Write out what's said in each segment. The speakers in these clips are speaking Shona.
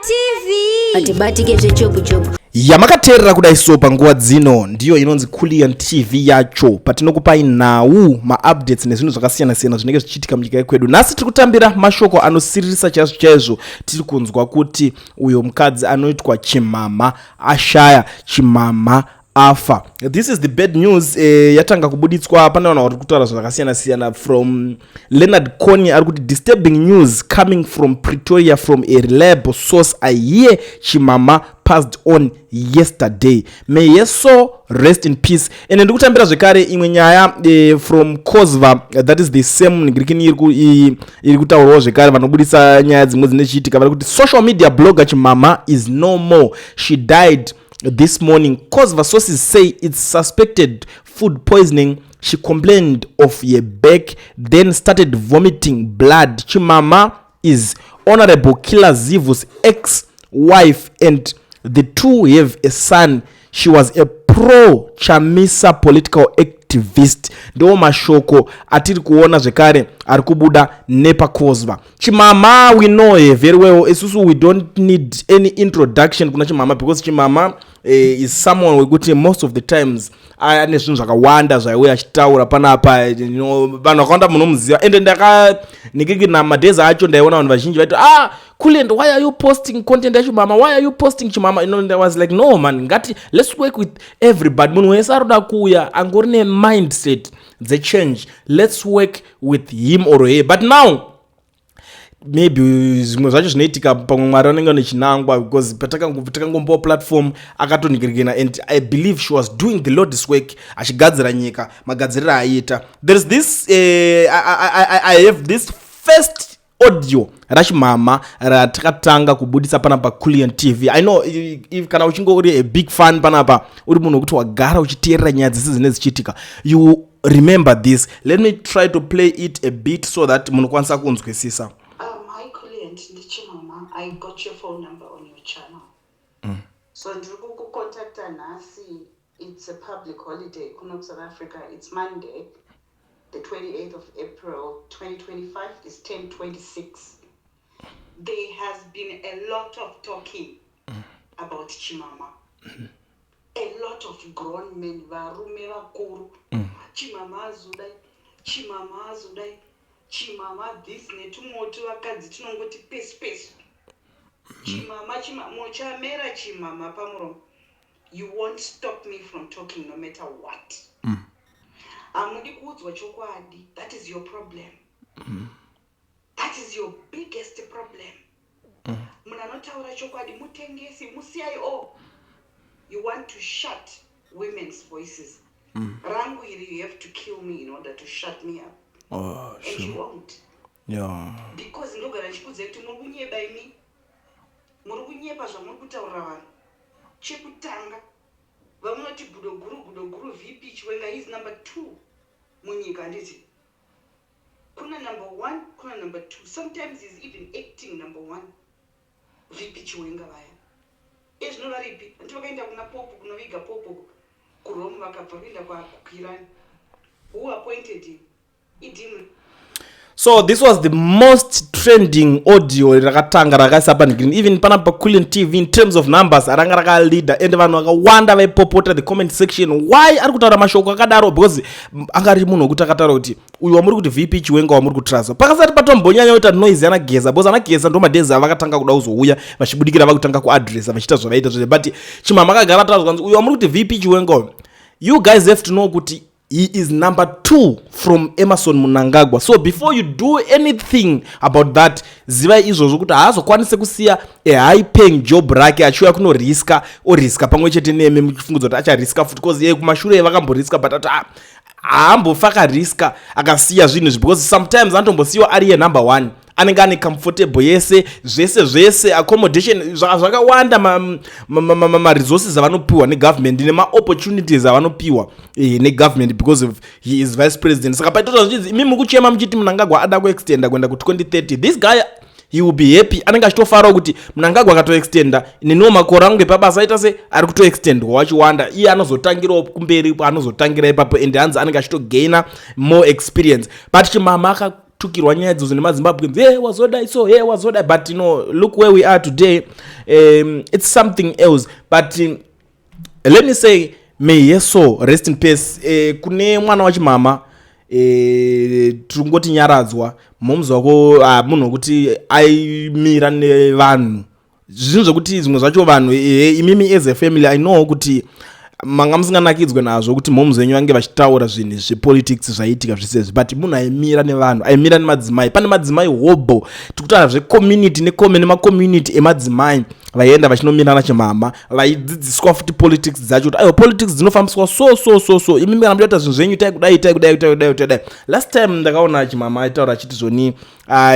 TV. Atibatike zvechopu chopu. Yamakateerera kudai so panguva dzino ndiyo inonzi Kulian TV yacho, patinokupai nhau, maupdates nezvinhu zvakasiyana-siyana zvinenge zvichiitika munyika yekwedu. Nhasi tiri kutambira mashoko anosiririsa chaizvo chaizvo. Tiri kunzwa kuti uyo mukadzi anoitwa Chimhamha ashaya. Chimhamha afa. This is the bad news. Yatanga kubuditswa, pane vanhu vari kutaura zvakasiyana siyana. From Leonard Cony ari kuti, "Disturbing news coming from Pretoria. From a reliable source I hear Chimama passed on yesterday. May her soul rest in peace." Ende ndiri kutambira zvekare imwe nyaya from Cosva, that is the same ngirikini iri kutaurwawo zvekare. Vanobudisa nyaya dzimwe dzine chiitika vari kuti, "Social media blogger Chimama is no more. She died this morning. Cosva sources say it's suspected food poisoning. She complained of her back, then started vomiting blood. Chimama is Honorable Killer Zivhu's ex-wife and the two have a son. She was a pro Chamisa political activist." Ndo mashoko atiri kuona zvekare ari kubuda nepaCosva. Chimama, we know her very well. Isusu we don't need any introduction kuna Chimama, because Chimama is someone wekuti most of the times ane zvinhu zvakawanda zvaiuya achitaura panapa. Vanhu vakawanda munomuziva. Ende ndakanhikikina madays acho ndaiona vanhu vazhinji vaiti, "Ah, Kulend, why are you posting content yaChimama? Why are you posting Chimama?" And I was like, "No man, ngati let's work with everybody." Munhu wese aroda kuuya angori nemindset dzechange, let's work with him or her. But now maybe zvimwe zvacho zvinoitika, pamwe Mwari vanenge vane chinangwa, because patakangombowa platform akatonhikirikina, and I believe she was doing the Lord's work, achigadzira nyika magadziriro aiita. There is this I have this first audio raChimama ratakatanga kubudisa panapa Culian TV. I know if kana uchinge uri a big fan panapa, uri munhu wekuti wagara uchiteerera nyaya dzese dzinenge dzichiitika, you remember this. Let me try to play it a bit so that munokwanisa kunzwisisa. Hi Kulient, ndiChimama. I got your phone number on your channel. So ndiri kukucontacta nhasi. It's a public holiday kuno South Africa. It's Monday, the 28th of April 2025. It's 10:26. There has been a lot of talking about Chimama. A lot of grown men, varume vakuru. Chimama azodai, Chimama azodai, Chimama this netumoti vakadzi tinongoti pesi pesi. Chimama, chimama, muchamera chimama pamuromo. You won't stop me from talking no matter what. Hamudi kuudzwa chokwadi. That is your problem. That is your biggest problem. Munhu anotaura chokwadi mutengesi, muCIO. You want to shut women's voices. Rangu iri, you have to kill me in order to shut me up. Oh, And you won't. Because ndogara ndichikuudzai kuti muri kunyeba imi. Muri kunyepa zvamuri kutaurira vanhu. Chekutanga, vamunoti gudo guru, gudo guru, VP Chiwenga is number two munyika, handiti? Kuna number one, kuna number two. Sometimes is even acting number one. VP Chiwenga vaya. Ezvino varipi? Handiti vakaenda kuna Pope kunoviga Pope kuRome, vakabva kuenda kuIran. Who appointed him? Idimwe. So this was the most trending audio rakatanga rakaisa panhikirini even panapa Culian TV. In terms of numbers ranga rakaleader, and vanhu vakawanda vaipopota the comment section, why ari kutaura mashoko akadaro? Because anga ari munhu wekuti akataura kuti uyu wamuri kuti VP Chiwenga wamuri kutrasa, pakasati patombonyanya kuita noise anaGeza, because anaGeza ndo madays avakatanga kuda kuzouya vachibudikira, vakutanga kuadressa vachiita zvavaita zvese. But Chimama akagara taura zvanzi, uyu wamuri kuti VP Chiwenga uyu, you guys have to know kuti he is number two from Emmerson Mnangagwa. So before you do anything about that, zivai izvozvo kuti haazokwanisi kusiya a high paying job rake achiuya kunoriska, oriska pamwe chete nemi muchifungudza kuti achariska futi, because ye kumashure vakamboriska, but ati haambofa akariska akasiya zvinhu izvi, because sometimes anotombosiyiwa ari yenumber one, anenge ane comfortable yese, zvese zvese, accommodation, zvakawanda, maresources avanopiwa negovernment nemaopportunities avanopiwa negovernment because of he is vice president. Saka paitota zvichinzi imi muri kuchema muchiti Mnangagwa ada kuextenda kuenda ku2030, this guy, he will be happy. Anenge achitofarawo kuti Mnangagwa akatoextenda, neniwo makore angu epabasa aita se ari kutoextendwa wachiwanda. Iye anozotangirawo kumberi, anozotangira ipapo, and hanzi anenge achitogaina more experience. But Chimama akatukirwa nyaya idzodzo nemaZimbabweans, "Hey, wazodai so, hey, wazodai." But look where we are today. It's something else, but let me say, may his soul rest in peace. Kune mwana wachimama, tiri kungoti nyaradzwa momzi wako. Munhu wekuti aimira nevanhu, zvinhu zvekuti zvimwe zvacho vanhu, imimi as a family, I know kuti manga musinganakidzwe nazvo kuti moms venyu vange vachitaura zvinhu zvepolitics zvaiitika zvisezvi, but munhu aimira nevanhu, aimira nemadzimai. Pane madzimai hobho, tikutaura zvecommunity nemacommunity emadzimai vaienda vachinomira nachimama, vaidzidziswa futi politics dzacho, kuti aiwa, politics dzinofambiswa so so so so. Imimi kana muda kuita zvinhu zvenyu, itai kudai, itai kudai, itai kudai, itai kudai. Last time ndakaona chimama aitaura achiti zvoni,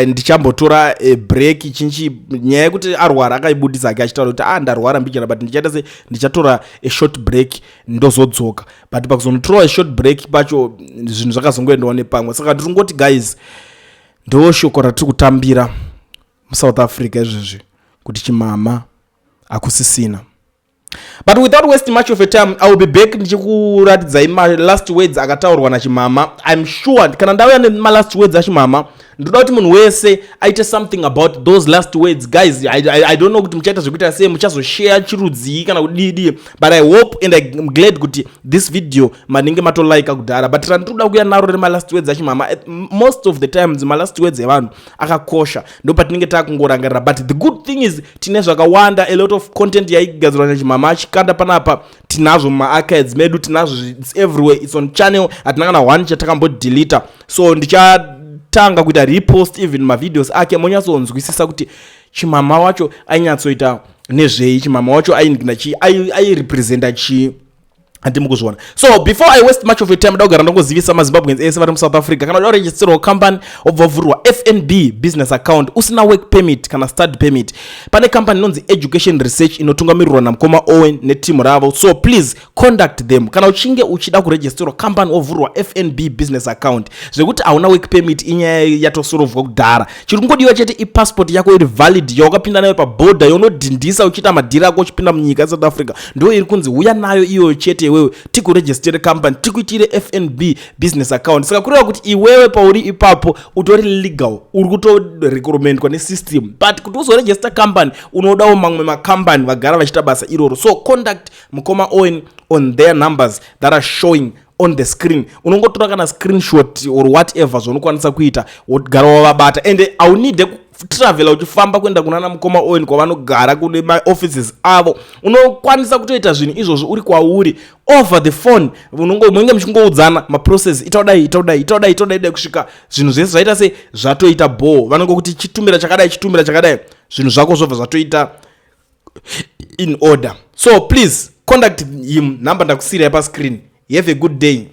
ndichambotora break chinchi. Nyaya yekuti arwara akaibudisa ake achitaura kuti, "Ah, ndarwara mbijana, but ndichaita se ndichatora a short break, ndozodzoka." But pakuzonotora a short break pacho, zvinhu zvakazongoendawo nepamwe. Saka ndiri kungoti, guys, ndo shoko ratiri kutambira muSouth Africa izvezvi, kuti chimama hakusisina. But without wasting much of a time, I will be back ndichikuratidzai malast words akataurwa nachimama. I'm sure kana ndauya nemalast words achimama, ndoda kuti munhu wese aite something about those last words. Guys, I don't know kuti muchaita zvekuita sei, muchazoshare chirudzii kana kudidi, but I hope and I'm glad kuti this video manenge matolika kudhara. But randinoda kuuya naro remalast words achimama, most of the times malast words evanhu akakosha, ndo patinenge takungorangarira. But the good thing is tine zvakawanda, a lot of content yaigadzirwa nachimama achikanda panapa, tinazvo mumaarchives medu, tinazvo, it's everywhere, it's on channel. Hatina kana one chatakambodhilita. So ndichatanga kuita repost even mavideos ake, monyatsonzwisisa kuti chimama wacho ainyatsoita nezvei, chimama wacho ainigina chii, airepresenta chii, handimi kuzviona. So before I waste much of your time, da kugara ndongozivisa maZimbabweans ese vari muSouth Africa, kana uda kuregisterwa company, wobva wavhurirwa FNB business account usina work permit kana study permit, pane company inonzi Education Research inotungamirirwa namukoma Owen netimu ravo. So please contact them kana uchinge uchida kuregisterwa company, wovhurirwa FNB business account. Zvekuti hauna work permit, inyaya yatosorovhwa kudhara. Chiri kungodiwa chete ipassport yako iri valid, yawakapinda nayo pabhodha, yaunodhindisa uchiita madhiri ako uchipinda munyika yeSouth Africa, ndo iri kunzi uya nayo iyoyo chete iwewe, tikuregistere company, tikuitire FNB business account. Saka kureva kuti iwewe pauri ipapo utori legal, uri kutorecommendwa nesystem. But kuti uzoregister company, unodawo mamwe makambani vagara vachiita basa iroro. So contact mukoma Owen on their numbers that are showing on the screen. Unongotora kana screenshot or whatever zvaunokwanisa kuita, wogara wavabata. Ende haunide kutravela uchifamba kuenda kunana mukoma Owen kwavanogara, kune maoffices avo. Unokwanisa kutoita zvinhu izvozvo uri kwauri, over the phone. Munenge muchingoudzana maprocess, ita kudai, ita kudai, ita kudai, ita kudai dai, kusvika zvinhu zvese zvaita se zvatoita bho. Vanongokuti chitumira chakadai, chitumira chakadai, zvinhu zvako zvobva zvatoita in order. So please contact him, number ndakusiyirai pascreen. Have a good day.